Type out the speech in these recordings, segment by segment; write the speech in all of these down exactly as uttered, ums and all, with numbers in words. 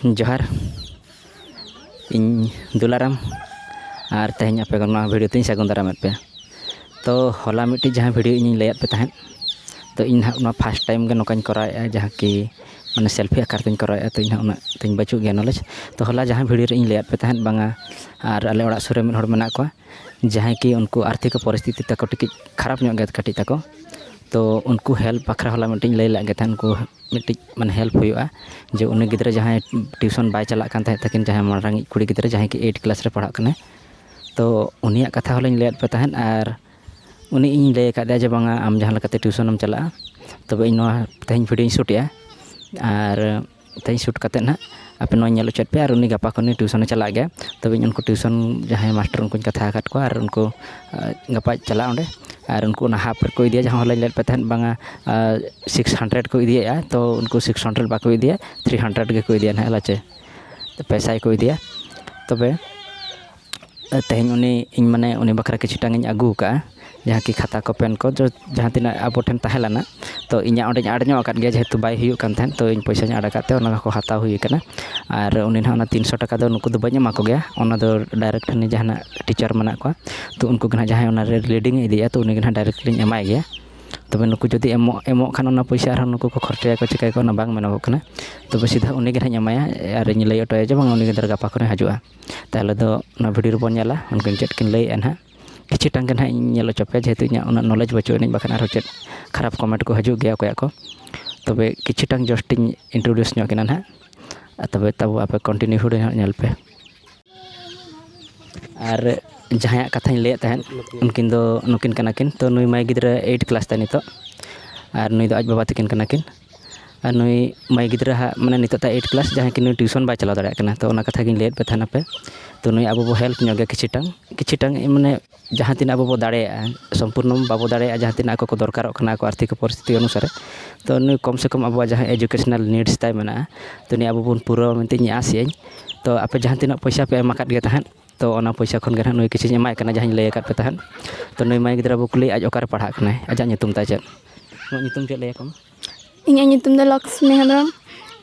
ᱡᱚᱦᱟᱨ, ᱤᱧ ᱫᱩᱞᱟᱨᱟᱢ, ᱟᱨ ᱛᱮᱦᱮᱧ ᱟᱯᱮ ᱠᱚ ᱱᱚᱣᱟ ᱵᱷᱤᱰᱤᱭᱳ ᱛᱤᱧ ᱥᱟᱹᱜᱩᱱ ᱫᱟᱨᱟᱢᱮᱫ ᱯᱮᱭᱟ᱾ ᱛᱚ, ᱦᱚᱞᱟ ᱢᱤᱫᱴᱤᱡ ᱡᱟᱦᱟᱸ ᱵᱷᱤᱰᱤᱭᱳ ᱤᱧᱤᱧ ᱞᱟᱹᱭᱟᱫ ᱯᱮ ᱛᱟᱦᱮᱸᱫ, ᱛᱚ, ᱤᱧ ᱱᱟᱦᱟᱜ ᱱᱚᱣᱟ ᱯᱷᱟᱥᱴ ᱴᱟᱭᱤᱢ ᱜᱮ ᱱᱚᱝᱠᱟᱧ ᱠᱚᱨᱟᱣᱮᱫᱼᱟ, ᱡᱟᱦᱟᱸ ᱠᱤ ᱢᱟᱱᱮ ᱥᱮᱞᱯᱷᱤ ᱟᱠᱟᱨ ᱛᱤᱧ ᱠᱚᱨᱟᱣᱮᱫᱼᱟ᱾ ᱛᱚ, ᱤᱧ ᱦᱟᱸᱜ ᱩᱱᱟᱹᱜ ᱛᱤᱧ ᱵᱟᱹᱪᱩᱜ ᱜᱮᱭᱟ ᱱᱚᱞᱮᱡᱽ᱾ ᱛᱚ, ᱦᱚᱞᱟ ᱡᱟᱦᱟᱸ ᱵᱷᱤᱰᱤᱭᱳ ᱨᱮ ᱤᱧ ᱞᱟᱹᱭᱟᱫ ᱯᱮ ᱛᱟᱦᱮᱸᱫ ᱵᱟᱝᱟ, ᱟᱨ ᱟᱞᱮ ᱚᱲᱟᱜ ᱥᱩᱨ ᱨᱮ ᱢᱤᱫ ᱦᱚᱲ ᱢᱮᱱᱟᱜ ᱠᱚᱣᱟ, ᱡᱟᱦᱟᱸᱭ ᱠᱤ ᱩᱱᱠᱩ ᱟᱨᱛᱷᱤᱠ ᱯᱚᱨᱤᱥᱛᱷᱤᱛᱤ ᱛᱟᱠᱚ ᱴᱤᱠᱤᱡ ᱠᱷᱟᱨᱟᱯ ᱧᱚᱜ ᱜᱮᱭᱟ ᱠᱟᱹᱴᱤᱡ ᱛᱟᱠᱚ᱾ ᱛᱚ, ᱩᱱᱠᱩ ᱦᱮᱞᱯ ᱵᱟᱠᱷᱨᱟ ᱦᱚᱞᱟ ᱢᱤᱫᱴᱤᱡ ᱞᱟᱹᱭ ᱞᱮᱫ ᱜᱮ ᱛᱟᱦᱮᱸᱫ, ᱩᱱᱠᱩ ᱢᱤᱫᱴᱤᱡ ᱢᱟᱱᱮ ᱦᱮᱞᱯ ᱦᱩᱭᱩᱜᱼᱟ, ᱡᱮ ᱩᱱᱤ ᱜᱤᱫᱽᱨᱟᱹ ᱡᱟᱦᱟᱸᱭ ᱴᱤᱭᱩᱥᱚᱱ ᱵᱟᱭ ᱪᱟᱞᱟᱜ ᱠᱟᱱ ᱛᱟᱦᱮᱸᱫ, ᱛᱟᱹᱠᱤᱱ ᱡᱟᱦᱟᱸᱭ ᱢᱟᱨᱟᱝᱤᱡ ᱠᱩᱲᱤ ᱜᱤᱫᱽᱨᱟᱹ ᱡᱟᱦᱟᱸᱭ ᱠᱤ ᱮᱭᱤᱴ ᱠᱞᱟᱥ ᱨᱮ ᱯᱟᱲᱦᱟᱜ ᱠᱟᱱᱟᱭ, ᱛᱚ, ᱩᱱᱤᱭᱟᱜ ᱠᱟᱛᱷᱟ ᱦᱚᱸᱞᱤᱧ ᱞᱟᱹᱭᱟᱫ ᱯᱮ ᱛᱟᱦᱮᱸᱫ᱾ ᱟᱨ ᱩᱱᱤ ᱤᱧ ᱞᱟᱹᱭ ᱟᱠᱟᱫᱮᱭᱟ ᱡᱮ, "ᱵᱟᱝᱟ, ᱟᱢ ᱡᱟᱦᱟᱸ ᱞᱮᱠᱟᱛᱮ ᱴᱤᱭᱩᱥᱚᱱᱮᱢ ᱪᱟᱞᱟᱜᱼᱟ, ᱛᱚᱵᱮ ᱤᱧ ᱱᱚᱣᱟ ᱛᱮᱦᱮᱧ ᱵᱷᱤᱰᱤᱭᱳᱧ ᱥᱩᱴᱮᱜᱼᱟ, ᱟᱨ ᱛᱮᱦᱮᱧ ᱥᱩᱴ ᱠᱟᱛᱮᱫ ᱱᱟᱦᱟᱜ ᱟᱯᱮ ᱱᱚᱣᱟ ᱧᱮᱞ ᱦᱚᱪᱚᱭᱮᱫ ᱯᱮ, ᱟᱨ ᱩᱱᱤ ᱜᱟᱯᱟ ᱠᱷᱚᱱ ᱩᱱᱤ ᱴᱤᱭᱩᱥᱚᱱᱮ ᱪᱟᱞᱟᱜ ᱜᱮᱭᱟ᱾ ᱛᱚᱵᱮ ᱤᱧ ᱩᱱᱠᱩ ᱴᱤᱭᱩᱥᱚᱱ ᱡᱟᱦᱟᱸᱭ ᱢᱟᱥᱴᱟᱨ ᱩᱱᱠᱩᱧ ᱠᱟᱛᱷᱟ ᱟᱠᱟᱫ ᱠᱚᱣᱟ, ᱟᱨ ᱩᱱᱠᱩ, ᱟ, ᱜᱟᱯᱟᱭ ᱪᱟᱞᱟᱜᱼᱟ ᱚᱸᱰᱮ, ᱟᱨ ᱩᱱᱠᱩ ᱚᱱᱟ ᱦᱟᱯ ᱨᱮᱠᱚ ᱤᱫᱤᱭᱟ, ᱡᱟᱦᱟᱸ ᱦᱚᱞᱟᱧ ᱞᱟᱹᱭᱟᱫ ᱯᱮ ᱛᱟᱦᱮᱸᱫ, ᱵᱟᱝᱟ, ᱟ, ᱥᱤᱠᱥ ᱦᱟᱱᱰᱨᱮᱰ ᱠᱚ ᱤᱫᱤᱭᱮᱫᱼᱟ, ᱛᱚ ᱩᱱᱠᱩ ᱥᱤᱠᱥ ᱦᱟᱱᱰᱨᱮᱰ ᱵᱟᱠᱚ ᱤᱫᱤᱭᱟ, ᱛᱷᱨᱤ ᱦᱟᱱᱰᱨᱮᱰ ᱜᱮᱠᱚ ᱤᱫᱤᱭᱟ ᱱᱟᱦᱟᱜ, ᱞᱟᱪᱮ ᱯᱚᱭᱥᱟ ᱜᱮᱠᱚ ᱤᱫᱤᱭᱟ᱾ ᱛᱚᱵᱮ ᱛᱮᱦᱮᱧ ᱩᱱᱤ, ᱤᱧ ᱢᱟᱱᱮ ᱩᱱᱤ ᱵᱟᱠᱷᱨᱟ ᱠᱤᱪᱷᱩ ᱴᱟᱝ ᱤᱧ ᱟᱹᱜᱩ ᱟᱠᱟᱫᱼᱟ, ᱡᱟᱦᱟᱸ ᱠᱤ ᱠᱷᱟᱛᱟ ᱠᱚ, ᱯᱮᱱ ᱠᱚ, ᱡᱚ-, ᱡᱟᱦᱟᱸ ᱛᱤᱱᱟᱹᱜ ᱟᱵᱚ ᱴᱷᱮᱱ ᱛᱟᱦᱮᱸ ᱞᱮᱱᱟ᱾ ᱛᱚ, ᱤᱧᱟᱹᱜ ᱚᱸᱰᱮᱧ ᱟᱲ ᱧᱚᱜ ᱟᱠᱟᱫ ᱜᱮᱭᱟ, ᱡᱮᱦᱮᱛᱩ ᱵᱟᱭ ᱦᱩᱭᱩᱜ ᱠᱟᱱ ᱛᱟᱦᱮᱸᱫ, ᱛᱚ, ᱤᱧ ᱯᱚᱭᱥᱟᱧ ᱟᱲ ᱟᱠᱟᱫ ᱛᱮ ᱚᱱᱟ ᱠᱚ ᱦᱟᱛᱟᱣ ᱦᱩᱭ ᱟᱠᱟᱱᱟ᱾ ᱟᱨ ᱩᱱᱤ ᱱᱟᱦᱟᱜ ᱚᱱᱟ ᱛᱤᱱᱥᱚ ᱴᱟᱠᱟ ᱫᱚ ᱱᱩᱠᱩ ᱫᱚ ᱵᱟᱹᱧ ᱮᱢᱟ ᱠᱚᱜᱮᱭᱟ, ᱚᱱᱟ ᱫᱚ ᱰᱟᱭᱨᱮᱠᱴ ᱩᱱᱤ ᱡᱟᱦᱟᱱᱟᱜ ᱴᱤᱪᱟᱨ ᱢᱮᱱᱟᱜ ᱠᱚᱣᱟ, ᱛᱚ, ᱩᱱᱠᱩ ᱜᱮ ᱱᱟᱦᱟᱜ ᱡᱟᱦᱟᱸᱭ ᱚᱱᱟ ᱨᱮ ᱞᱤᱰᱤᱝ ᱮ ᱤᱫᱤᱭᱟ, ᱛᱚ, ᱩᱱᱤ ᱜᱮ ᱱᱟᱦᱟᱜ ᱰᱟᱭᱨᱮᱠᱴ ᱞᱤᱧ ᱮᱢᱟᱭ ᱜᱮᱭᱟ᱾ ᱛᱚᱵᱮ ᱱᱩᱠᱩ ᱡᱩᱫᱤ ᱮᱢᱚᱜ, ᱮᱢᱚᱜ ᱠᱷᱟᱱ ᱚᱱᱟ ᱯᱚᱭᱥᱟ ᱟᱨᱦᱚᱸ ᱱᱩᱠᱩ ᱠᱚ ᱠᱷᱚᱨᱪᱟᱭᱟᱠᱚ, ᱪᱤᱠᱟᱹᱭᱟᱠᱚ, ᱚᱱᱟ ᱵᱟᱝ ᱢᱮᱱᱚᱜᱚᱜ ᱠᱟᱱᱟ᱾ ᱛᱚᱵᱮ ᱥᱤᱫᱷᱟᱹ ᱩᱱᱤ ᱜᱮ ᱱᱟᱦᱟᱜ ᱤᱧ ᱮᱢᱟᱭᱟ, ᱟᱨ ᱤᱧ ᱞᱟᱹᱭ ᱦᱚᱴᱚ ᱟᱭᱟ ᱡᱮ ᱵᱟᱝ, ᱩᱱᱤ ᱜᱤᱫᱽᱨᱟᱹ ᱜᱟᱯᱟ ᱠᱷᱚᱱᱮ ᱦᱤᱡᱩᱜᱼᱟ᱾ ᱛᱟᱦᱚᱞᱮ ᱫᱚ ᱚᱱᱟ ᱵᱷᱤᱰᱤᱭᱳ ᱨᱮᱵᱚᱱ ᱧᱮᱞᱟ, ᱩᱱᱠᱤᱱ ᱪᱮᱫ ᱠᱤᱱ ᱞᱟᱹᱭᱮᱫᱼᱟ ᱱᱟᱦᱟᱜ᱾ ᱠᱤᱪᱷᱩ ᱴᱟᱝ ᱜᱮ ᱱᱟᱦᱟᱜ ᱤᱧ ᱧᱮᱞ ᱦᱚᱪᱚ ᱯᱮᱭᱟ, ᱡᱮᱦᱮᱛᱩ ᱤᱧᱟᱹᱜ ᱩᱱᱟᱹᱜ ᱱᱚᱞᱮᱡᱽ ᱵᱟᱹᱪᱩᱜ ᱟᱹᱱᱤᱡ, ᱵᱟᱠᱷᱟᱱ ᱟᱨᱦᱚᱸ ᱪᱮᱫ ᱠᱷᱟᱨᱟᱯ ᱠᱚᱢᱮᱱᱴ ᱠᱚ ᱦᱤᱡᱩᱜ ᱜᱮᱭᱟ ᱚᱠᱚᱭᱟᱜ ᱠᱚ᱾ ᱛᱚᱵᱮ ᱠᱤᱪᱷᱩ ᱴᱟᱝ ᱡᱟᱥᱴ ᱤᱧ ᱤᱱᱴᱨᱳᱰᱤᱭᱩᱥ ᱧᱚᱜ ᱠᱤᱱᱟ ᱱᱟᱦᱟᱜ, ᱟᱨ ᱛᱚᱵᱮ ᱛᱟᱵᱚ ᱟᱯᱮ ᱠᱚᱱᱴᱤᱱᱤᱭᱩ ᱵᱷᱤᱰᱤᱭᱳ ᱱᱟᱦᱟᱜ ᱧᱮᱞ ᱯᱮ᱾ ᱟᱨ ᱡᱟᱦᱟᱸᱭᱟᱜ ᱠᱟᱛᱷᱟᱧ ᱞᱟᱹᱭᱮᱫ ᱛᱟᱦᱮᱸᱫ, ᱩᱱᱠᱤᱱ ᱫᱚ ᱱᱩᱠᱤᱱ ᱠᱟᱱᱟ ᱠᱤᱱ᱾ ᱛᱚ, ᱱᱩᱭ ᱢᱟᱹᱭ ᱜᱤᱫᱽᱨᱟᱹ ᱮᱭᱤᱴ ᱠᱞᱟᱥ ᱛᱟᱭ ᱱᱤᱛᱚᱜ, ᱟᱨ ᱱᱩᱭ ᱫᱚ ᱟᱡ ᱵᱟᱵᱟ ᱛᱟᱹᱠᱤᱱ ᱠᱟᱱᱟ ᱠᱤᱱ᱾ ᱟᱨ ᱱᱩᱭ ᱢᱟᱹᱭ ᱜᱤᱫᱽᱨᱟᱹ ᱦᱟᱸᱜ, ᱢᱟᱱᱮ, ᱱᱤᱛᱚᱜ ᱛᱟᱭ ᱮᱭᱤᱴ ᱠᱞᱟᱥ, ᱡᱟᱦᱟᱸᱭ ᱠᱤ ᱱᱩᱭ ᱴᱤᱭᱩᱥᱚᱱ ᱵᱟᱭ ᱪᱟᱞᱟᱣ ᱫᱟᱲᱮᱭᱟᱜ ᱠᱟᱱᱟ᱾ ᱛᱚ, ᱚᱱᱟ ᱠᱟᱛᱷᱟ ᱜᱤᱧ ᱞᱟᱹᱭᱟᱫ ᱯᱮ ᱛᱟᱦᱮᱱᱟ ᱯᱮ᱾ ᱛᱚ, ᱱᱩᱭ ᱟᱵᱚ ᱵᱚ ᱦᱮᱞᱯ ᱧᱚᱜ ᱜᱮᱭᱟ ᱠᱤᱪᱷᱩ ᱴᱟᱝ, ᱠᱤᱪᱷᱩ ᱴᱟᱝ, ᱢᱟᱱᱮ, ᱡᱟᱦᱟᱸ ᱛᱤᱱᱟᱹᱜ ᱟᱵᱚ ᱵᱚ ᱫᱟᱲᱮᱭᱟᱜᱼᱟ, ᱥᱚᱢᱯᱩᱨᱱᱚ ᱵᱟᱵᱚ ᱫᱟᱲᱮᱭᱟᱜᱼᱟ, ᱡᱟᱦᱟᱸ ᱛᱤᱱᱟᱹᱜ ᱟᱠᱚ ᱠᱚ ᱫᱚᱨᱠᱟᱨᱚᱜ ᱠᱟᱱᱟ, ᱟᱠᱚ ᱟᱨᱛᱷᱤᱠ ᱯᱚᱨᱤᱥᱛᱷᱤᱛᱤ ᱚᱱᱩᱥᱟᱨᱮ᱾ ᱛᱚ, ᱱᱩᱭ ᱠᱚᱢ ᱥᱮ ᱠᱚᱢ ᱟᱵᱚᱣᱟᱜ ᱡᱟᱦᱟᱸ ᱮᱡᱩᱠᱮᱥᱚᱱᱟᱞ ᱱᱤᱰᱥ ᱛᱟᱭ ᱢᱮᱱᱟᱜᱼᱟ, ᱛᱚ, ᱱᱩᱭ ᱟᱵᱚ ᱵᱚᱱ ᱯᱩᱨᱟᱹᱣᱟ ᱢᱮᱱᱛᱮ ᱤᱧ ᱟᱥᱮᱜᱼᱟᱹᱧ᱾ ᱛᱚ, ᱟᱯᱮ ᱡᱟᱦᱟᱸ ᱛᱤᱱᱟᱹᱜ ᱯᱚᱭᱥᱟ ᱯᱮ ᱮᱢ ᱟᱠᱟᱫ ᱜᱮ ᱛᱟᱦᱮᱸᱫ, ᱛᱚ, ᱚᱱᱟ ᱯᱚᱭᱥᱟ ᱠᱷᱚᱱ ᱜᱮ ᱱᱟᱦᱟᱜ ᱱᱩᱭ ᱠᱤᱪᱷᱩᱧ ᱮᱢᱟᱭ ᱠᱟᱱᱟ, ᱡᱟᱦᱟᱸᱧ ᱞᱟᱹᱭ ᱟᱠᱟᱫ ᱯᱮ ᱛᱟᱦᱮᱸᱫ᱾ ᱛᱚ, ᱱᱩᱭ ᱢᱟᱹᱭ ᱜᱤᱫᱽᱨᱟᱹ ᱵᱟᱵᱚ ᱠᱩᱞᱤᱭᱮᱫᱼᱟ, ᱟᱡ ᱚᱠᱟᱨᱮ ᱯᱟᱲᱦᱟᱜ ᱠᱟᱱᱟᱭ, ᱟᱡᱟᱜ ᱧᱩᱛᱩᱢ ᱛᱟᱭ ᱪᱮᱫ? ᱟᱢᱟᱜ ᱧᱩᱛᱩᱢ ᱪᱮᱫ, ᱞᱟᱹᱭ ᱟᱠᱚ ᱢᱮ᱾ ᱤᱧᱟᱹᱜ ᱧᱩᱛᱩᱢ ᱫᱚ ᱞᱚᱠᱥᱢᱤ ᱦᱮᱢᱵᱨᱚᱢ᱾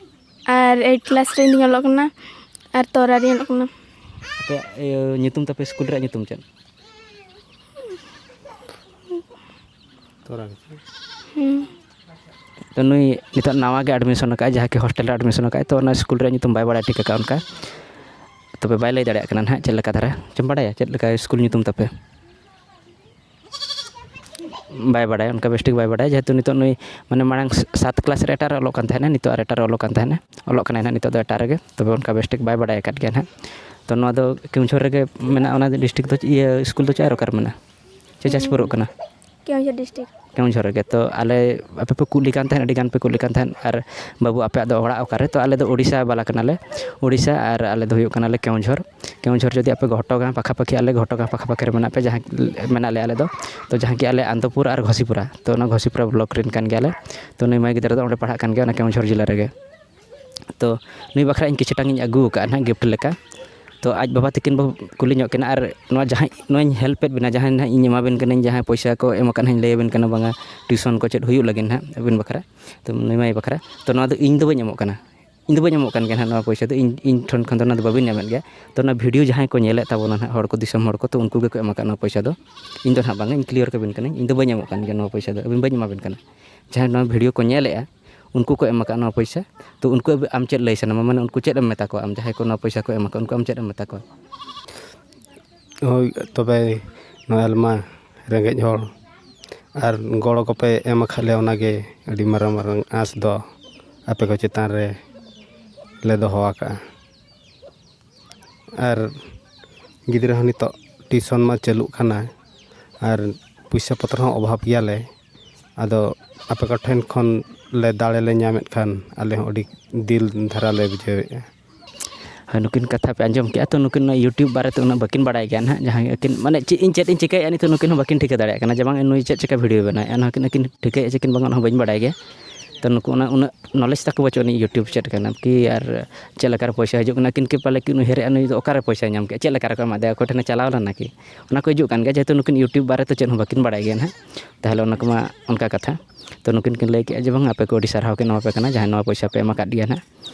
ᱟᱨ ᱮᱭᱤᱴ ᱠᱞᱟᱥ ᱨᱮ ᱤᱧ ᱫᱩᱧ ᱚᱞᱚᱜ ᱠᱟᱱᱟ, ᱟᱨ ᱛᱚᱨᱟ ᱨᱤᱧ ᱚᱞᱚᱜ ᱠᱟᱱᱟ᱾ ᱟᱯᱮᱭᱟᱜ ᱤᱭᱟᱹ ᱧᱩᱛᱩᱢ ᱛᱟᱯᱮ, ᱥᱠᱩᱞ ᱨᱮᱭᱟᱜ ᱧᱩᱛᱩᱢ ᱪᱮᱫ? ᱛᱚᱨᱟ ᱜᱮ᱾ ᱦᱩᱸ᱾ ᱛᱚ ᱱᱩᱭ ᱱᱤᱛᱚᱜ ᱱᱟᱣᱟ ᱜᱮ ᱮᱰᱢᱤᱥᱚᱱ ᱟᱠᱟᱫᱼᱟᱭ, ᱡᱟᱦᱟᱸ ᱠᱤ ᱦᱳᱥᱴᱮᱞ ᱨᱮ ᱮᱰᱢᱤᱥᱚᱱ ᱟᱠᱟᱫᱼᱟᱭ, ᱛᱚ ᱚᱱᱟ ᱥᱠᱩᱞ ᱨᱮᱭᱟᱜ ᱧᱩᱛᱩᱢ ᱵᱟᱭ ᱵᱟᱲᱟᱭ ᱴᱷᱤᱠ ᱟᱠᱟᱫᱼᱟ ᱚᱱᱠᱟ, ᱛᱚᱵᱮ ᱵᱟᱭ ᱞᱟᱹᱭ ᱫᱟᱲᱮᱭᱟᱜ ᱠᱟᱱᱟ ᱱᱟᱦᱟᱜ ᱪᱮᱫ ᱞᱮᱠᱟ ᱫᱷᱟᱨᱟ᱾ ᱪᱚᱢ ᱵᱟᱲᱟᱭᱟ ᱪᱮᱫ ᱞᱮᱠᱟ ᱥᱠᱩᱞ ᱧᱩᱛᱩᱢ ᱛᱟᱯᱮ? ᱵᱟᱭ ᱵᱟᱲᱟᱭᱟ, ᱚᱱᱠᱟ ᱵᱮᱥᱴᱷᱤᱠ ᱵᱟᱭ ᱵᱟᱲᱟᱭᱟ, ᱡᱮᱦᱮᱛᱩ ᱱᱤᱛᱚᱜ ᱱᱩᱭ ᱢᱟᱱᱮ ᱢᱟᱲᱟᱝ ᱥᱟᱛ ᱠᱞᱟᱥ ᱨᱮ ᱮᱴᱟᱜ ᱨᱮ ᱚᱞᱚᱜ ᱠᱟᱱ ᱛᱟᱦᱮᱱᱟ, ᱱᱤᱛᱚᱜ ᱟᱨ ᱮᱴᱟᱜ ᱨᱮ ᱚᱞᱚᱜ ᱠᱟᱱ ᱛᱟᱦᱮᱱᱟ, ᱚᱞᱚᱜ ᱠᱟᱱᱟᱭ ᱱᱟᱦᱟᱜ ᱱᱤᱛᱚᱜ ᱫᱚ ᱮᱴᱟᱜ ᱨᱮᱜᱮ, ᱛᱚᱵᱮ ᱚᱱᱠᱟ ᱵᱮᱥᱴᱷᱤᱠ ᱵᱟᱭ ᱵᱟᱲᱟᱭ ᱟᱠᱟᱫ ᱜᱮᱭᱟ ᱱᱟᱦᱟᱜ᱾ ᱛᱚ ᱱᱚᱣᱟ ᱫᱚ ᱠᱮᱣᱚᱱᱡᱷᱚᱨ ᱨᱮᱜᱮ ᱢᱮᱱᱟᱜᱼᱟ, ᱚᱱᱟ ᱰᱤᱥᱴᱨᱤᱠᱴ ᱫᱚ ᱤᱭᱟᱹ ᱥᱠᱩᱞ ᱫᱚ ᱪᱮᱫ ᱚᱠᱟᱨᱮ ᱢᱮᱱᱟᱜᱼᱟ? ᱪᱮ ᱡᱟᱡᱽᱯᱩᱨᱚᱜ ᱠᱟᱱᱟ? ᱠᱮᱣᱚᱱᱡᱷᱚᱨ ᱰᱤᱥᱴᱨᱤᱠᱴ᱾ ᱠᱮᱣᱚᱱᱡᱷᱚᱨ ᱨᱮᱜᱮ᱾ ᱛᱚ ᱟᱞᱮ ᱟᱯᱮ ᱯᱮ ᱠᱩᱞᱤ ᱠᱟᱱ ᱛᱟᱦᱮᱸᱫ, ᱟᱹᱰᱤ ᱜᱟᱱ ᱯᱮ ᱠᱩᱞᱤ ᱠᱟᱱ ᱛᱟᱦᱮᱸᱫ, ᱟᱨ ᱵᱟᱹᱵᱩ ᱟᱯᱮᱭᱟᱜ ᱫᱚ ᱚᱲᱟᱜ ᱚᱠᱟᱨᱮ? ᱛᱚ ᱟᱞᱮ ᱫᱚ ᱳᱰᱤᱥᱟ ᱵᱟᱞᱟ ᱠᱟᱱᱟᱞᱮ, ᱳᱰᱤᱥᱟ, ᱟᱨ ᱟᱞᱮ ᱫᱚ ᱦᱩᱭᱩᱜ ᱠᱟᱱᱟᱞᱮ ᱠᱮᱣᱚᱱᱡᱷᱚᱨ᱾ ᱠᱮᱣᱚᱱᱡᱷᱚᱨ ᱡᱩᱫᱤ ᱟᱯᱮ ᱜᱷᱚᱴᱚᱜᱟᱸ ᱯᱟᱠᱷᱟ ᱯᱟᱠᱷᱤ, ᱟᱞᱮ ᱜᱷᱚᱴᱚᱜᱟᱸ ᱯᱟᱠᱷᱟ ᱯᱟᱠᱷᱤ ᱨᱮ ᱢᱮᱱᱟᱜ ᱯᱮ, ᱡᱟᱦᱟᱸ ᱢᱮᱱᱟᱜ ᱞᱮᱭᱟ ᱟᱞᱮ ᱫᱚ, ᱛᱚ ᱡᱟᱦᱟᱸ ᱠᱤ ᱟᱞᱮ ᱟᱱᱫᱚᱯᱩᱨ ᱟᱨ ᱜᱷᱚᱥᱤᱯᱩᱨᱟ, ᱛᱚ ᱚᱱᱟ ᱜᱷᱚᱥᱤᱯᱩᱨᱟ ᱵᱞᱚᱠ ᱨᱮᱱ ᱠᱟᱱ ᱜᱮᱭᱟᱞᱮ᱾ ᱛᱚ ᱱᱩᱭ ᱢᱟᱹᱭ ᱜᱤᱫᱽᱨᱟᱹ ᱫᱚ ᱚᱸᱰᱮ ᱯᱟᱲᱦᱟᱜ ᱠᱟᱱ ᱜᱮᱭᱟ, ᱚᱱᱟ ᱠᱮᱣᱚᱱᱡᱷᱚᱨ ᱡᱮᱞᱟ ᱨᱮᱜᱮ᱾ ᱛᱚ ᱱᱩᱭ ᱵᱟᱠᱷᱨᱟ ᱤᱧ ᱠᱤᱪᱷᱩᱴᱟᱝ ᱤᱧ ᱟᱹᱜᱩ ᱟᱠᱟᱫᱼᱟ ᱱᱟᱦᱟᱜ ᱜᱤᱯᱷᱴ ᱞᱮᱠᱟ᱾ ᱛᱚ ᱟᱡ ᱵᱟᱵᱟ ᱛᱤᱠᱤᱱ ᱵᱚ ᱠᱩᱞᱤ ᱧᱚᱜ ᱠᱤᱱᱟ, ᱟᱨ ᱱᱚᱣᱟ ᱡᱟᱦᱟᱸ ᱱᱚᱣᱟᱧ ᱦᱮᱞᱯ ᱮᱫ ᱵᱮᱱᱟ, ᱡᱟᱦᱟᱸ ᱱᱟᱦᱟᱜ ᱤᱧ ᱮᱢᱟ ᱵᱮᱱ ᱠᱟᱹᱱᱟᱹᱧ, ᱡᱟᱦᱟᱸ ᱯᱚᱭᱥᱟ ᱠᱚ ᱮᱢ ᱟᱠᱟᱫ ᱱᱟᱦᱟᱜ ᱤᱧ ᱞᱟᱹᱭ ᱟᱵᱮᱱ ᱠᱟᱱᱟ ᱵᱟᱝᱟ, ᱴᱤᱭᱩᱥᱚᱱ ᱠᱚ ᱪᱮᱫ ᱦᱩᱭᱩᱜ ᱞᱟᱹᱜᱤᱫ ᱱᱟᱦᱟᱜ ᱟᱵᱮᱱ ᱵᱟᱠᱷᱨᱟ, ᱛᱚ ᱱᱩᱭ ᱢᱟᱹᱭ ᱵᱟᱠᱷᱨᱟ, ᱛᱚ ᱱᱚᱣᱟ ᱫᱚ ᱤᱧ ᱫᱚ ᱵᱟᱹᱧ ᱮᱢᱚᱜ ᱠᱟᱱᱟ, ᱤᱧ ᱫᱚ ᱵᱟᱹᱧ ᱮᱢᱚᱜ ᱠᱟᱱ ᱜᱮᱭᱟ ᱱᱟᱦᱟᱜ ᱱᱚᱣᱟ ᱯᱚᱭᱥᱟ ᱫᱚ, ᱤᱧ ᱤᱧ ᱴᱷᱮᱱ ᱠᱷᱚᱱ ᱫᱚ ᱱᱚᱣᱟ ᱫᱚ ᱵᱟᱵᱤᱱ ᱧᱟᱢᱮᱫ ᱜᱮᱭᱟ᱾ ᱛᱚ ᱚᱱᱟ ᱵᱷᱤᱰᱤᱭᱳ ᱡᱟᱦᱟᱸᱭ ᱠᱚ ᱧᱮᱞᱮᱫ ᱛᱟᱵᱚᱱᱟ ᱱᱟᱦᱟᱜ ᱦᱚᱲ ᱠᱚ, ᱫᱤᱥᱚᱢ ᱦᱚᱲ ᱠᱚ, ᱛᱚ ᱩᱱᱠᱩ ᱜᱮᱠᱚ ᱮᱢ ᱟᱠᱟᱫ ᱱᱚᱣᱟ ᱯᱚᱭᱥᱟ ᱫᱚ, ᱤᱧ ᱫᱚ ᱱᱟᱦᱟᱜ ᱵᱟᱝᱟ, ᱤᱧ ᱠᱞᱤᱭᱟᱨ ᱠᱟᱵᱤᱱ ᱠᱟᱹᱱᱟᱹᱧ, ᱤᱧ ᱫᱚ ᱵᱟᱹᱧ ᱮᱢᱚᱜ ᱠᱟᱱ ᱜᱮᱭᱟ ᱱᱚᱣᱟ ᱯᱚᱭᱥᱟ ᱫᱚ, ᱟᱹᱵᱤᱱ ᱵᱟᱹᱧ ᱮᱢᱟ ᱵᱤᱱ ᱠᱟᱱᱟ᱾ ᱡᱟᱦᱟᱸᱭ ᱱᱚᱣᱟ ᱵᱷᱤᱰᱤᱭᱳ ᱠᱚ ᱧᱮᱞᱮᱫᱼᱟ, ᱩᱱᱠᱩ ᱠᱚ ᱮᱢ ᱟᱠᱟᱫ ᱱᱚᱣᱟ ᱯᱚᱭᱥᱟ, ᱛᱚ ᱩᱱᱠᱩ ᱟᱢ ᱪᱮᱫ ᱞᱟᱹᱭ ᱥᱟᱱᱟᱢᱟ? ᱢᱟᱱᱮ ᱩᱱᱠᱩ ᱪᱮᱫ ᱮᱢ ᱢᱮᱛᱟ ᱠᱚᱣᱟ ᱟᱢ, ᱡᱟᱦᱟᱸᱭ ᱠᱚ ᱱᱚᱣᱟ ᱯᱚᱭᱥᱟ ᱠᱚ ᱮᱢ ᱟᱠᱟᱫ, ᱩᱱᱠᱩ ᱟᱢ ᱪᱮᱫ ᱮᱢ ᱢᱮᱛᱟ ᱠᱚᱣᱟ? ᱦᱳᱭ, ᱛᱚᱵᱮ ᱱᱚᱣᱟ ᱟᱞᱢᱟ ᱨᱮᱸᱜᱮᱡ ᱦᱚᱲ ᱟᱨ ᱜᱚᱲᱚ ᱠᱚᱯᱮ ᱮᱢ ᱟᱠᱟᱫ ᱞᱮᱭᱟ, ᱚᱱᱟᱜᱮ ᱟᱹᱰᱤ ᱢᱟᱨᱟᱝ ᱢᱟᱨᱟᱝ ᱟᱸᱥ ᱫᱚ ᱟᱯᱮ ᱠᱚ ᱪᱮᱛᱟᱱ ᱨᱮ ᱞᱮ ᱫᱚᱦᱚ ᱟᱠᱟᱫᱼᱟ᱾ ᱟᱨ ᱜᱤᱫᱽᱨᱟᱹ ᱦᱚᱸ ᱱᱤᱛᱚᱜ ᱴᱤᱭᱩᱥᱚᱱ ᱢᱟ ᱪᱟᱹᱞᱩᱜ ᱠᱟᱱᱟ, ᱟᱨ ᱯᱚᱭᱥᱟ ᱯᱚᱛᱨᱚ ᱦᱚᱸ ᱚᱵᱷᱟᱵᱽ ᱜᱮᱭᱟᱞᱮ᱾ ᱟᱫᱚ ᱟᱯᱮ ᱠᱚᱴᱷᱮᱱ ᱠᱷᱚᱱ ᱞᱮ ᱫᱟᱲᱮ ᱞᱮ ᱧᱟᱢᱮᱫ ᱠᱷᱟᱱ ᱟᱞᱮ ᱦᱚᱸ ᱟᱹᱰᱤ ᱫᱤᱞ ᱫᱷᱟᱨᱟ ᱞᱮ ᱵᱩᱡᱷᱟᱹᱣᱮᱫᱼᱟ᱾ ᱦᱳᱭ, ᱱᱩᱠᱤᱱ ᱠᱟᱛᱷᱟ ᱯᱮ ᱟᱸᱡᱚᱢ ᱠᱮᱜᱼᱟ, ᱛᱚ ᱱᱩᱠᱤᱱ ᱚᱱᱟ YouTube ᱵᱟᱨᱮᱛᱮ ᱩᱱᱟᱹᱜ ᱵᱟᱹᱠᱤᱱ ᱵᱟᱲᱟᱭ ᱜᱮᱭᱟ ᱱᱟᱦᱟᱜ, ᱡᱟᱦᱟᱸ ᱟᱹᱠᱤᱱ ᱢᱟᱱᱮ ᱪᱮᱫ ᱤᱧ, ᱪᱮᱫ ᱤᱧ ᱪᱤᱠᱟᱹᱭᱮᱫᱼᱟ ᱱᱤᱛᱚᱜ ᱱᱩᱠᱤᱱ ᱦᱚᱸ ᱵᱟᱹᱠᱤᱱ ᱴᱷᱤᱠᱟᱹ ᱫᱟᱲᱮᱭᱟᱜ ᱠᱟᱱᱟ, ᱡᱮ ᱵᱟᱝ ᱱᱩᱭ ᱪᱮᱫ ᱪᱤᱠᱟ ᱵᱷᱤᱰᱤᱭᱳ ᱵᱮᱱᱟᱣᱮᱫᱼᱟ, ᱚᱱᱟ ᱦᱚᱸᱠᱤᱱ ᱟᱹᱠᱤᱱ ᱴᱷᱤᱠᱟᱹᱭᱮᱫᱼᱟ ᱪᱮ ᱠᱤᱱ ᱵᱟᱝᱟ, ᱚᱱᱟ ᱦᱚᱸ ᱵᱟᱹᱧ ᱵᱟᱲᱟᱭ ᱜᱮᱭᱟ᱾ ᱛᱚ ᱱᱩᱠᱩ ᱚᱱᱟ ᱩᱱᱟᱹᱜ ᱱᱚᱞᱮᱡᱽ ᱛᱟᱠᱚ ᱵᱟᱹᱪᱩᱜ ᱟᱹᱱᱤᱡ YouTube ᱪᱮᱫ ᱠᱟᱱᱟ ᱠᱤ, ᱟᱨ ᱪᱮᱫ ᱞᱮᱠᱟᱨᱮ ᱯᱚᱭᱥᱟ ᱦᱤᱡᱩᱜ ᱠᱟᱱᱟ, ᱟᱹᱠᱤᱱ ᱠᱤ ᱯᱟᱞᱮ ᱠᱤᱱ ᱩᱭᱦᱟᱹᱨᱮᱫᱼᱟ ᱱᱩᱭ ᱫᱚ ᱚᱠᱟᱨᱮ ᱯᱚᱭᱥᱟᱭ ᱧᱟᱢ ᱠᱮᱫᱼᱟ, ᱪᱮᱫ ᱞᱮᱠᱟ ᱨᱮᱠᱚ ᱮᱢᱟ ᱫᱮᱭᱟ, ᱚᱠᱚᱭ ᱴᱷᱮᱱᱮ ᱪᱟᱞᱟᱣ ᱞᱮᱱᱟ ᱠᱤ, ᱚᱱᱟ ᱠᱚ ᱦᱤᱡᱩᱜ ᱠᱟᱱ ᱜᱮᱭᱟ᱾ ᱡᱮᱦᱮᱛᱩ ᱱᱩᱠᱤᱱ YouTube ᱵᱟᱨᱮᱛᱮ ᱪᱮᱫ ᱦᱚᱸ ᱵᱟᱹᱠᱤᱱ ᱵᱟᱲᱟᱭ ᱜᱮᱭᱟ ᱱᱟᱦᱟᱜ, ᱛᱟᱦᱚᱞᱮ ᱚᱱᱟ ᱠᱚᱢᱟ ᱚᱱᱠᱟ ᱠᱟᱛᱷᱟ᱾ ᱛᱚ ᱱᱩᱠᱤᱱ ᱠᱤᱱ ᱞᱟᱹᱭ ᱠᱮᱜᱼᱟ ᱡᱮ ᱵᱟᱝ, ᱟᱯᱮ ᱠᱚ ᱟᱹᱰᱤ ᱥᱟᱨᱦᱟᱣ ᱠᱤᱱ ᱮᱢᱟ ᱯᱮ ᱠᱟᱱᱟ, ᱡᱟᱦᱟᱸᱭ ᱱᱚᱣᱟ ᱯᱚᱭᱥᱟ ᱯᱮ ᱮᱢ ᱟᱠᱟᱫ ᱜᱮᱭᱟ ᱱᱟᱦᱟᱜ᱾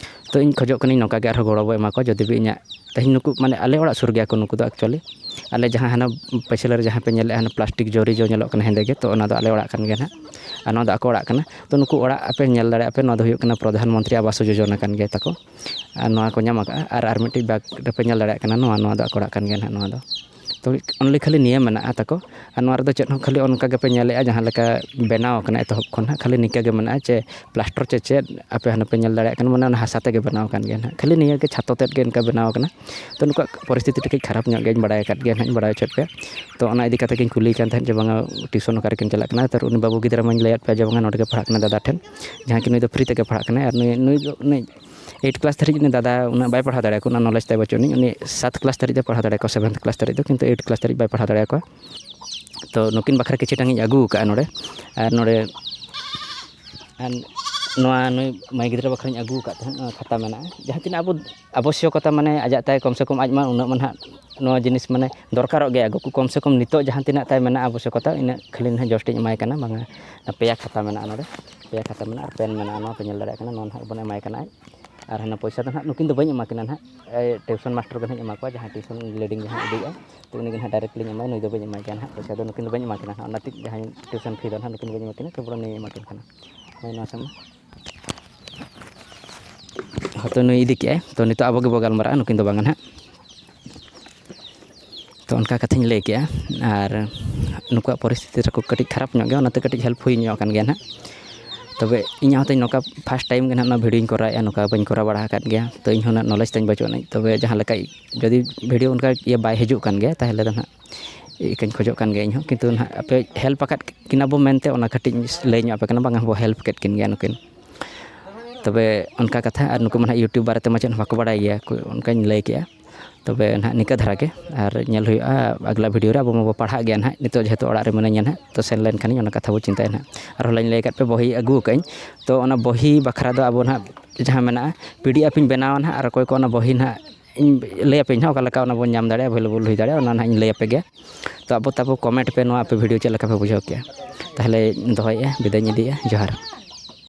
ᱛᱚ ᱤᱧ ᱠᱷᱚᱡᱚᱜ ᱠᱟᱹᱱᱟᱹᱧ ᱱᱚᱝᱠᱟ ᱜᱮ ᱟᱨᱦᱚᱸ ᱜᱚᱲᱚ ᱵᱚ ᱮᱢᱟ ᱠᱚᱣᱟ᱾ ᱡᱩᱫᱤ ᱵᱤ ᱤᱧᱟᱹᱜ ᱛᱮᱦᱮᱧ ᱱᱩᱠᱩ ᱢᱟᱱᱮ ᱟᱞᱮ ᱚᱲᱟᱜ ᱥᱩᱨ ᱜᱮᱭᱟ ᱠᱚ ᱱᱩᱠᱩ ᱫᱚ actually᱾ ᱟᱞᱮ ᱡᱟᱦᱟᱸ ᱦᱟᱱᱟ ᱯᱟᱹᱪᱷᱞᱟᱹ ᱨᱮ ᱡᱟᱦᱟᱸ ᱯᱮ ᱧᱮᱞᱮᱫᱼᱟ ᱦᱟᱱᱟ ᱯᱞᱟᱥᱴᱤᱠ ᱡᱚᱨᱤ ᱡᱚ ᱧᱮᱞᱚᱜ ᱠᱟᱱᱟ ᱦᱮᱸᱫᱮ ᱜᱮ, ᱛᱚ ᱚᱱᱟ ᱫᱚ ᱟᱞᱮ ᱚᱲᱟᱜ ᱠᱟᱱ ᱜᱮᱭᱟ ᱱᱟᱦᱟᱜ᱾ ᱟᱨ ᱱᱚᱣᱟ ᱫᱚ ᱟᱠᱚ ᱚᱲᱟᱜ ᱠᱟᱱᱟ᱾ ᱛᱚ ᱱᱩᱠᱩ ᱚᱲᱟᱜ ᱟᱯᱮ ᱧᱮᱞ ᱫᱟᱲᱮᱭᱟᱜᱼᱟ ᱯᱮ, ᱱᱚᱣᱟ ᱫᱚ ᱦᱩᱭᱩᱜ ᱠᱟᱱᱟ ᱯᱨᱚᱫᱷᱟᱱ ᱢᱚᱱᱛᱨᱤ ᱟᱵᱟᱥ ᱡᱳᱡᱚᱱᱟ ᱠᱟᱱ ᱜᱮᱭᱟ ᱛᱟᱠᱚ᱾ ᱟᱨ ᱱᱚᱣᱟ ᱠᱚ ᱧᱟᱢ ᱟᱠᱟᱫᱼᱟ᱾ ᱟᱨ ᱟᱨ ᱢᱤᱫᱴᱤᱡ ᱵᱮᱜᱽ ᱨᱮᱯᱮ ᱧᱮᱞ ᱫᱟᱲᱮᱭᱟᱜ ᱠᱟᱱᱟ, ᱱᱚᱣᱟ, ᱱᱚᱣᱟ ᱫᱚ ᱟᱠᱚ ᱚᱲᱟᱜ ᱠᱟᱱ ᱜᱮᱭᱟ ᱱᱟᱦᱟᱜ ᱱᱚᱣᱟ ᱫᱚ᱾ ᱛᱚ only ᱠᱷᱟᱹᱞᱤ ᱱᱤᱭᱟᱹ ᱢᱮᱱᱟᱜᱼᱟ ᱛᱟᱠᱚ᱾ ᱟᱨ ᱱᱚᱣᱟ ᱨᱮᱫᱚ ᱪᱮᱫ ᱦᱚᱸ ᱠᱷᱟᱹᱞᱤ ᱚᱱᱠᱟ ᱜᱮᱯᱮ ᱧᱮᱞᱮᱫᱼᱟ ᱡᱟᱦᱟᱸ ᱞᱮᱠᱟ ᱵᱮᱱᱟᱣ ᱟᱠᱟᱱᱟ ᱮᱛᱚᱦᱚᱵ ᱠᱷᱚᱱ ᱦᱟᱸᱜ, ᱠᱷᱟᱹᱞᱤ ᱱᱤᱝᱠᱟᱹ ᱜᱮ ᱢᱮᱱᱟᱜᱼᱟ ᱪᱮ ᱯᱞᱟᱥᱴᱟᱨ ᱪᱮ ᱪᱮᱫ ᱟᱯᱮ ᱦᱟᱱᱮ ᱯᱮ ᱧᱮᱞ ᱫᱟᱲᱮᱭᱟᱜ ᱠᱟᱱᱟ, ᱢᱟᱱᱮ ᱚᱱᱟ ᱦᱟᱥᱟ ᱛᱮᱜᱮ ᱵᱮᱱᱟᱣ ᱟᱠᱟᱱ ᱜᱮᱭᱟ ᱱᱟᱦᱟᱜ, ᱠᱷᱟᱹᱞᱤ ᱱᱤᱭᱟᱹ ᱜᱮ ᱪᱷᱟᱛᱚ ᱛᱮᱫ ᱜᱮ ᱤᱱᱠᱟ ᱵᱮᱱᱟᱣ ᱟᱠᱟᱱᱟ᱾ ᱛᱚ ᱱᱩᱠᱩᱣᱟᱜ ᱯᱚᱨᱤᱥᱛᱷᱤᱛᱤ ᱴᱷᱤᱠ ᱠᱷᱟᱨᱟᱯ ᱧᱚᱜ ᱜᱮᱭᱟ, ᱤᱧ ᱵᱟᱲᱟᱭ ᱟᱠᱟᱫ ᱜᱮᱭᱟ ᱱᱟᱦᱟᱜ, ᱤᱧ ᱵᱟᱲᱟᱭ ᱦᱚᱪᱚᱭᱮᱫ ᱯᱮᱭᱟ᱾ ᱛᱚ ᱚᱱᱟ ᱤᱫᱤ ᱠᱟᱛᱮ ᱜᱤᱧ ᱠᱩᱞᱤᱭᱮ ᱠᱟᱱ ᱛᱟᱦᱮᱸᱫ ᱡᱮ ᱵᱟᱝᱟ ᱴᱤᱭᱩᱥᱚᱱ ᱚᱠᱟ ᱨᱮᱠᱤᱱ ᱪᱟᱞᱟᱜ ᱠᱟᱱᱟ, ᱛᱚ ᱩᱱᱤ ᱵᱟᱹᱵᱩ ᱜᱤᱫᱽᱨᱟᱹ ᱢᱟᱧ ᱞᱟᱹᱭᱟᱫ ᱯᱮᱭᱟ ᱡᱮ ᱵᱟᱝᱟ ᱱᱚᱰᱮ ᱜᱮ ᱯᱟᱲᱦᱟᱜ ᱠᱟᱱᱟ ᱫᱟᱫᱟ ᱴᱷᱮᱱ, ᱡᱟᱦᱟᱸ ᱠᱤ ᱱᱩᱭ ᱫᱚ ᱯᱷᱨᱤ ᱛᱮᱜᱮ ᱯᱟᱲᱦᱟᱜ ᱠᱟᱱᱟᱭ᱾ ᱟᱨ ᱱᱩᱭ, ᱱᱩᱭ ᱫᱚ ᱩᱱᱤ ᱮᱭᱤᱴ ᱠᱞᱟᱥ ᱫᱷᱟᱹᱨᱤᱡ ᱩᱱᱤ ᱫᱟᱫᱟ ᱩᱱᱟᱹᱜ ᱵᱟᱭ ᱯᱟᱲᱦᱟᱣ ᱫᱟᱲᱮᱭᱟᱠᱚ, ᱩᱱᱟᱹᱜ ᱱᱚᱞᱮᱡᱽ ᱛᱟᱭ ᱵᱟᱹᱪᱩᱜ ᱟᱹᱱᱤᱡ᱾ ᱩᱱᱤ ᱥᱟᱛ ᱠᱞᱟᱥ ᱫᱷᱟᱹᱨᱤᱡ ᱫᱚ ᱯᱟᱲᱦᱟᱣ ᱫᱟᱲᱮᱭᱟᱠᱚᱣᱟ, ᱥᱮᱵᱷᱮᱱᱛᱷ ᱠᱞᱟᱥ ᱫᱷᱟᱹᱨᱤᱡ ᱫᱚ, ᱠᱤᱱᱛᱩ ᱮᱭᱤᱴ ᱠᱞᱟᱥ ᱫᱷᱟᱹᱨᱤᱡ ᱵᱟᱭ ᱯᱟᱲᱦᱟᱣ ᱫᱟᱲᱮᱭᱟᱠᱚᱣᱟ᱾ ᱛᱚ ᱱᱩᱠᱤᱱ ᱵᱟᱠᱷᱨᱟ ᱠᱤᱪᱷᱩ ᱴᱟᱝ ᱤᱧ ᱟᱹᱜᱩ ᱟᱠᱟᱫᱼᱟ ᱱᱚᱰᱮ᱾ ᱟᱨ ᱱᱚᱰᱮ ᱟᱨ ᱱᱚᱣᱟ ᱱᱩᱭ ᱢᱟᱹᱭ ᱜᱤᱫᱽᱨᱟᱹ ᱵᱟᱠᱷᱨᱟᱧ ᱟᱹᱜᱩ ᱟᱠᱟᱫ ᱛᱟᱦᱮᱸᱫ, ᱱᱚᱣᱟ ᱠᱷᱟᱛᱟ ᱢᱮᱱᱟᱜᱼᱟ, ᱡᱟᱦᱟᱸ ᱛᱤᱱᱟᱹᱜ ᱟᱵᱚ ᱟᱵᱚᱥᱭᱚᱠᱚᱛᱟ ᱢᱟᱱᱮ ᱟᱡᱟᱜ ᱛᱟᱭ ᱠᱚᱢ ᱥᱮ ᱠᱚᱢ ᱟᱡ ᱢᱟ ᱩᱱᱟᱹᱜ ᱢᱟ ᱱᱟᱦᱟᱜ ᱱᱚᱣᱟ ᱡᱤᱱᱤᱥ ᱢᱟᱱᱮ ᱫᱚᱨᱠᱟᱨᱚᱜ ᱜᱮᱭᱟ ᱟᱹᱜᱩ ᱠᱚ, ᱠᱚᱢ ᱥᱮ ᱠᱚᱢ ᱱᱤᱛᱚᱜ ᱡᱟᱦᱟᱸ ᱛᱤᱱᱟᱹᱜ ᱛᱟᱭ ᱢᱮᱱᱟᱜᱼᱟ ᱟᱵᱚᱥᱭᱚᱠᱚᱛᱟ ᱤᱱᱟᱹᱜ ᱠᱷᱟᱹᱞᱤ ᱱᱟᱦᱟᱜ just ᱤᱧ ᱮᱢᱟᱭ ᱠᱟᱱᱟ, ᱵᱟᱝᱟ ᱯᱮᱭᱟ ᱠᱷᱟᱛᱟ ᱢᱮᱱᱟᱜᱼᱟ ᱱᱚᱰᱮ, ᱯᱮᱭᱟ ᱠᱷᱟᱛᱟ ᱢᱮᱱᱟᱜᱼᱟ ᱟᱨ ᱯᱮᱱ ᱢᱮᱱᱟᱜᱼᱟ, ᱱᱚᱣᱟ ᱯᱮ ᱧᱮᱞ ᱫᱟᱲᱮᱭᱟᱜ ᱠᱟᱱᱟ, ᱱᱚᱣᱟ ᱱᱟᱦᱟᱜ ᱵᱚᱱ ᱮᱢᱟᱭ ᱠᱟᱱᱟ ᱟᱡ᱾ ᱟᱨ ᱦᱟᱱᱟ ᱯᱚᱭᱥᱟ ᱫᱚ ᱱᱟᱦᱟᱜ ᱱᱩᱠᱤᱱ ᱫᱚ ᱵᱟᱹᱧ ᱮᱢᱟ ᱠᱤᱱᱟ ᱱᱟᱦᱟᱜ, ᱴᱤᱭᱩᱥᱚᱱ ᱢᱟᱥᱴᱟᱨ ᱜᱮ ᱱᱟᱦᱟᱜ ᱤᱧ ᱮᱢᱟ ᱠᱚᱣᱟ, ᱡᱟᱦᱟᱸᱭ ᱴᱤᱭᱩᱥᱚᱱ ᱞᱤᱰᱤᱝ ᱡᱟᱦᱟᱸᱭ ᱤᱫᱤᱭᱮᱫᱼᱟ, ᱛᱚ ᱩᱱᱤ ᱜᱮ ᱱᱟᱦᱟᱜ ᱰᱟᱭᱨᱮᱠᱴ ᱞᱤᱧ ᱮᱢᱟᱭᱟ, ᱱᱩᱭ ᱫᱚ ᱵᱟᱹᱧ ᱮᱢᱟᱭ ᱠᱟᱱᱟ ᱱᱟᱦᱟᱜ, ᱯᱚᱭᱥᱟ ᱫᱚ ᱱᱩᱠᱤᱱ ᱫᱚ ᱵᱟᱹᱧ ᱮᱢᱟ ᱠᱤᱱᱟ ᱱᱟᱦᱟᱜ, ᱚᱱᱟ ᱛᱮ ᱡᱟᱦᱟᱸᱭ ᱴᱤᱭᱩᱥᱚᱱ ᱯᱷᱤ ᱫᱚ ᱱᱟᱦᱟᱜ ᱱᱩᱠᱤᱱ ᱫᱚ ᱵᱟᱹᱧ ᱮᱢᱟ ᱠᱤᱱᱟ, ᱠᱮᱵᱚᱞ ᱱᱩᱭ ᱮᱢᱟ ᱠᱤᱱ ᱠᱟᱱᱟ᱾ ᱦᱳᱭ, ᱱᱚᱣᱟ ᱥᱮ ᱢᱟ᱾ ᱦᱚᱭᱛᱳ ᱱᱩᱭ ᱤᱫᱤ ᱠᱮᱜᱼᱟᱭ, ᱛᱚ ᱱᱤᱛᱚᱜ ᱟᱵᱚ ᱜᱮᱵᱚ ᱜᱟᱞᱢᱟᱨᱟᱜᱼᱟ, ᱱᱩᱠᱤᱱ ᱫᱚ ᱵᱟᱝᱟ ᱱᱟᱦᱟᱜ᱾ ᱛᱚ ᱚᱱᱠᱟ ᱠᱟᱛᱷᱟᱧ ᱞᱟᱹᱭ ᱠᱮᱜᱼᱟ᱾ ᱟᱨ ᱱᱩᱠᱩᱣᱟᱜ ᱯᱚᱨᱤᱥᱛᱷᱤᱛᱤ ᱛᱟᱠᱚ ᱠᱟᱹᱴᱤᱡ ᱠᱷᱟᱨᱟᱯ ᱧᱚᱜ ᱜᱮᱭᱟ, ᱚᱱᱟᱛᱮ ᱠᱟᱹᱴᱤᱡ ᱦᱮᱞᱯ ᱦᱩᱭ ᱧᱚᱜ ᱟᱠᱟᱱ ᱜᱮᱭᱟ ᱱᱟᱦᱟᱜ᱾ ᱛᱚᱵᱮ ᱤᱧᱟᱹᱜ ᱦᱚᱸᱛᱚ ᱱᱚᱝᱠᱟ ᱯᱷᱟᱥᱴ ᱴᱟᱭᱤᱢ ᱜᱮ ᱱᱟᱦᱟᱜ ᱱᱚᱣᱟ ᱵᱷᱤᱰᱤᱭᱳᱧ ᱠᱚᱨᱟᱣᱮᱫᱼᱟ, ᱱᱚᱝᱠᱟ ᱵᱟᱹᱧ ᱠᱚᱨᱟᱣ ᱵᱟᱲᱟ ᱟᱠᱟᱫ ᱜᱮᱭᱟ, ᱛᱚ ᱤᱧ ᱦᱚᱸ ᱩᱱᱟᱹᱜ ᱱᱚᱞᱮᱡᱽ ᱛᱟᱹᱧ ᱵᱟᱹᱪᱩᱜ ᱟᱹᱱᱤᱡ᱾ ᱛᱚᱵᱮ ᱡᱟᱦᱟᱸ ᱞᱮᱠᱟ ᱡᱩᱫᱤ ᱵᱷᱤᱰᱤᱭᱳ ᱚᱱᱠᱟ ᱤᱭᱟᱹ ᱵᱟᱭ ᱦᱤᱡᱩᱜ ᱠᱟᱱ ᱜᱮᱭᱟ, ᱛᱟᱦᱚᱞᱮ ᱫᱚ ᱱᱟᱦᱟᱜ ᱤᱠᱟᱹᱧ ᱠᱷᱚᱡᱚᱜ ᱠᱟᱱ ᱜᱮᱭᱟ ᱤᱧ ᱦᱚᱸ, ᱠᱤᱱᱛᱩ ᱱᱟᱦᱟᱜ ᱟᱯᱮ ᱦᱮᱞᱯ ᱟᱠᱟᱫ ᱠᱤᱱᱟ ᱵᱚ ᱢᱮᱱᱛᱮ ᱚᱱᱟ ᱠᱟᱹᱴᱤᱡ ᱤᱧ ᱞᱟᱹᱭ ᱧᱚᱜ ᱟᱯᱮ ᱠᱟᱱᱟ, ᱵᱟᱝᱟ ᱵᱚ ᱦᱮᱞᱯ ᱠᱮᱫ ᱠᱤᱱ ᱜᱮᱭᱟ ᱱᱩᱠᱤᱱ᱾ ᱛᱚᱵᱮ ᱚᱱᱠᱟ ᱠᱟᱛᱷᱟ, ᱟᱨ ᱱᱩᱠᱩ ᱢᱟ ᱱᱟᱦᱟᱜ YouTube ᱵᱟᱨᱮ ᱛᱮᱢᱟ ᱪᱮᱫ ᱦᱚᱸ ᱵᱟᱠᱚ ᱵᱟᱲᱟᱭ ᱜᱮᱭᱟ, ᱠᱚ-, ᱚᱱᱠᱟᱧ ᱞᱟᱹᱭ ᱠᱮᱜᱼᱟ᱾ ᱛᱚᱵᱮ ᱱᱟᱦᱟᱜ ᱱᱤᱝᱠᱟᱹ ᱫᱷᱟᱨᱟ ᱜᱮ, ᱟᱨ ᱧᱮᱞ ᱦᱩᱭᱩᱜᱼᱟ ᱟᱜᱽᱞᱟ ᱵᱷᱤᱰᱤᱭᱳ ᱨᱮ, ᱟᱵᱚ ᱢᱟᱵᱚ ᱯᱟᱲᱦᱟᱜ ᱜᱮᱭᱟ ᱱᱟᱦᱟᱜ, ᱱᱤᱛᱚᱜ ᱡᱮᱦᱮᱛᱩ ᱚᱲᱟᱜ ᱨᱮ ᱢᱤᱱᱟᱹᱧᱟ ᱱᱟᱦᱟᱜ, ᱛᱚ ᱥᱮᱱ ᱞᱮᱱᱠᱷᱟᱱᱤᱧ ᱚᱱᱟ ᱠᱟᱛᱷᱟ ᱵᱚ ᱪᱤᱱᱛᱟᱹᱭᱟ ᱱᱟᱦᱟᱜ᱾ ᱟᱨᱦᱚᱸ ᱞᱤᱧ ᱞᱟᱹᱭ ᱟᱠᱟᱫ ᱯᱮ ᱵᱚᱦᱤ ᱟᱹᱜᱩ ᱟᱠᱟᱫ ᱟᱹᱧ, ᱛᱚ ᱚᱱᱟ ᱵᱚᱦᱤ ᱵᱟᱠᱷᱨᱟ ᱫᱚ ᱟᱵᱚ ᱱᱟᱦᱟᱜ ᱡᱟᱦᱟᱸ ᱢᱮᱱᱟᱜᱼᱟ PDF ᱤᱧ ᱵᱮᱱᱟᱣᱟ ᱱᱟᱦᱟᱜ, ᱟᱨ ᱚᱠᱚᱭ ᱠᱚ ᱚᱱᱟ ᱵᱚᱦᱤ ᱱᱟᱦᱟᱜ ᱤᱧ ᱞᱟᱹᱭ ᱟᱯᱮᱭᱟᱹᱧ ᱱᱟᱦᱟᱜ ᱚᱠᱟ ᱞᱮᱠᱟ ᱚᱱᱟ ᱵᱚᱱ ᱧᱟᱢ ᱫᱟᱲᱮᱭᱟᱜᱼᱟ, ᱮᱵᱮᱞᱮᱵᱚᱞ ᱦᱩᱭ ᱫᱟᱲᱮᱭᱟᱜᱼᱟ, ᱚᱱᱟ ᱱᱟᱦᱟᱜ ᱤᱧ ᱞᱟᱹᱭ ᱟᱯᱮ ᱜᱮᱭᱟ᱾ ᱛᱚ ᱟᱵᱚ ᱛᱟᱵᱚ ᱠᱚᱢᱮᱱᱴ ᱯᱮ ᱱᱚᱣᱟ ᱟᱯᱮ ᱵᱷᱤᱰᱤᱭᱳ ᱪᱮᱫ ᱞᱮᱠᱟ ᱯᱮ ᱵᱩᱡᱷᱟᱹᱣ ᱠᱮᱜᱼᱟ᱾ ᱛᱟᱦᱚᱞᱮ ᱫᱚᱦᱚᱭᱮᱫᱼᱟ, ᱵᱤᱫᱟᱹᱭ ᱤᱧ ᱤᱫᱤᱭᱮᱫᱼᱟ, ᱡᱚᱦᱟᱨ᱾